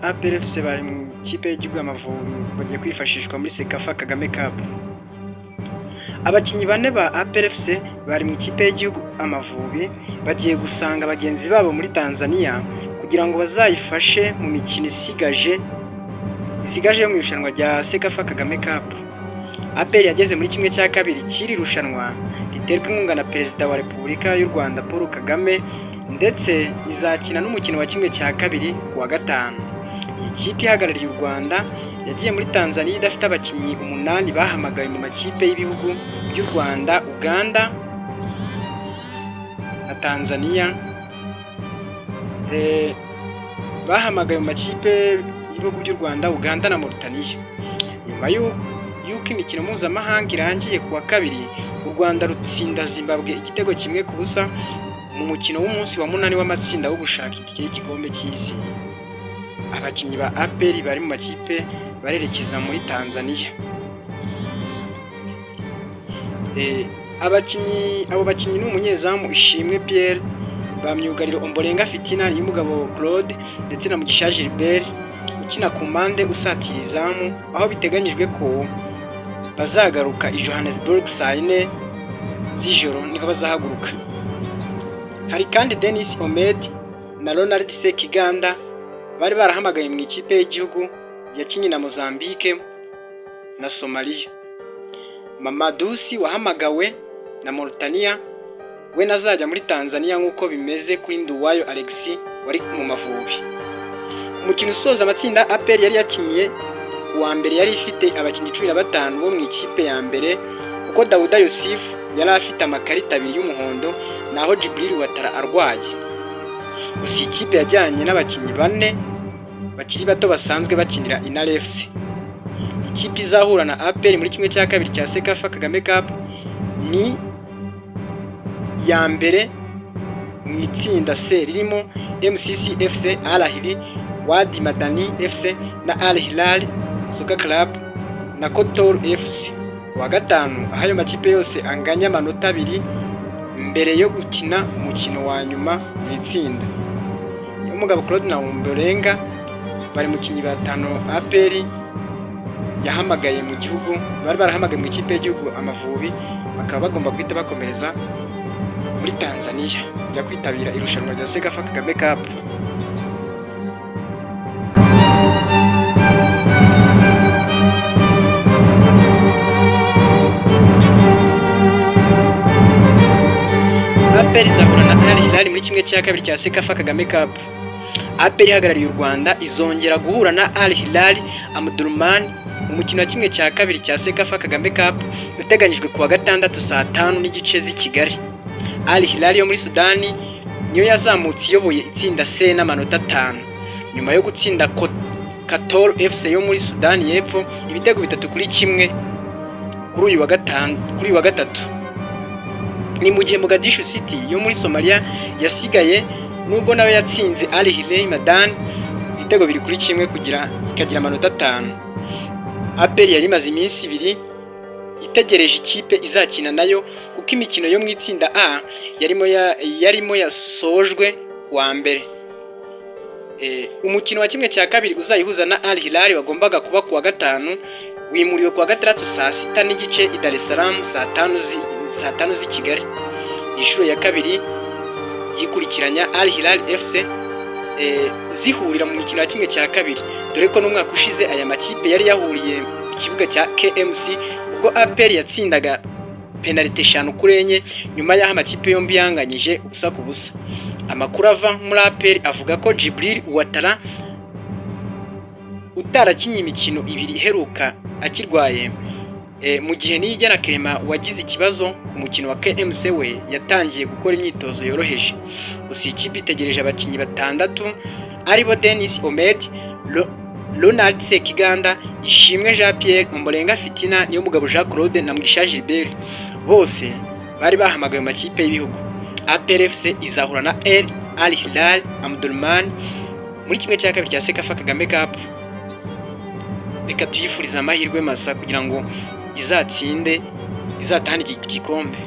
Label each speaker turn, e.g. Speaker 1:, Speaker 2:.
Speaker 1: APR FC bari mu ikipe y'igihugu Amavubi bagiye kwifashishwa muri CECAFA Kagame Cup. Abakinnyi bane ba APR FC bari mu ikipe y'igihugu Amavubi bagiye gusanga bagenzi babo muri Tanzania kugira ngo bazayifashe mu mikino isigaje yo mu irushanwa rya CECAFA Kagame Cup. APR yageze muri 1/2 cy'iri rushanwa riterwa inkunga na Perezida wa Repubulika y'u Rwanda Paul Kagame, ndetse izakina n'umukino wa 1/2 ku wa gatanu. Iyi kipe ihagarariye u Rwanda yagiye muri Tanzania idafite abakinnyi umunani bahamagawe mu makipe y'ibihugu by'u Rwanda, Uganda na Tanzania. Bahamagawe mu makipe y'ibihugu by'u Rwanda, Uganda na Mauritania. Nyuma y'uko imikino mpuzamahanga irangiye ku wa kabiri, u Rwanda rutsinda Zimbabwe igitego 1-0 mu mukino w'umunsi wa munani w'amatsinda wo gushaka itike y'igikombe cy'isi. Abakinnyi ba APR bari mu makipe barerekeza muri Tanzania. Abo bakinnyi ni umunyezamu Ishimwe Pierre, ba myugariro Ombolenga Fitina, Niyomugabo Claude ndetse na Mugisha Gilbert ukina ku mpande usatira izamu, aho biteganyijwe ko bazagaruka i Johannesburg saa 4 z'ijoro niho bazahaguruka. Hari kandi Denis Omedi na Ronald Sekiganda bari barahamagaye mu ikipe y'igihugu yakinnye na Mozambique na Somalia. Mamadou Sy wahamagawe na Mauritania we nazajya muri Tanzania nk'uko bimeze kuri Nduwayo Alexis wari mu Mavubi. Umukino usoza amatsinda APR yari yakinyiye uwa mbere yari ifite abakinnyi 15 bo mu ikipe ya mbere, kuko Dauda Yussif yari afite amakarita abiri y'umuhondo naho Djibril Ouattara arwaye. Gusa iyi kipe yajyanye n'abakinnyi bane bakiri bato basanzwe bakinira Intare FC. Ikipe izahura na APR muri 1/2 cya CECAFA Kagame Cup ni iya mbere mu itsinda C ririmo MCC FC, Al Ahly, Wad Madani FC na Al Hilal Soccer Club na Kotolo FC. Ku wa gatanu, aho ayo makipe yose anganya amanota abiri mbere yo gukina umukino wa nyuma mu itsinda. Niyomugabo Claude na Ombolenga bari mu bakinnyi batanu APR yahamagaye mu gihugu, bari barahamagaye mu ikipe y'igihugu Amavubi, bakaba bagomba guhita bakomereza muri Tanzania kujya kwitabira irushanwa rya CECAFA Kagame Cup. APR izahura na Al Hilal muri 1/2 cya CECAFA Kagame Cup. APR ihagarariye u Rwanda izongera guhura na Al Hilal Omdurman mu mukino wa 1/2 cya CECAFA Kagame Cup uteganyijwe ku wa gatandatu saa 5:30 z'i Kigali. Al Hilal yo muri Sudani niyo yazamutse iyoboye itsinda C n'amanota 5 nyuma yo gutsinda Katol FC yo muri Sudani y'Epfo ibitego 3-1 kuri uyu wa gatanu, kuri uyu wa gatatu. Ni mu gihe Mogadishu City yo muri Somalia yasigaye, nubwo nawe yatsinze Al Hilal Madan ibitego 2-1 kugira ikagira amanota 5. APR yari imaze iminsi 2 itegereje ikipe izakina nayo, kuko imikino yo mu itsinda A yarimo yasojwe kuwa mbere. Umukino wa 1/2 uzayihuza na Al Hilal wagombaga kuba kuwa gatanu wimuriwe kuwa gatandatu saa 6:30 i Dar es Salaam, saa 5 z'i Kigali. Inshuro ya kabiri yikurikiranya Al Hilal FC zihurira mu mikino ya 1/2, dore ko n'umwaka ushize aya makipe yari yahuriye ku kibuga cya KMC, ubwo APR yatsindaga penalite 5-4 nyuma y'aho amakipe yombi yanganyije 0-0. Amakuru ava muri APR avuga ko Djibril Ouattara utarakinnye imikino ibiri iheruka akirwaye, mu gihe Niyigena Clement wagize ikibazo ku mukino wa KMC we yatangiye gukora imyitozo yoroheje. Gusa iyi kipe itegereje abakinnyi batandatu aribo Denis Omedi, Ronald Sekiganda, Ishimwe Jean Pierre, Ombolenga Fitina, Niyomugabo Jean Claude na Mugisha Gilbert, bose bari bahamagawe mu makipe y'ibihugu. APR FC izahura na Al Hilal Omdurman muri 1/2 cya CECAFA Kagame Cup. Reka tuyifurize amahirwe masa kugira ngo izatsinde, izatahane iki gikombe.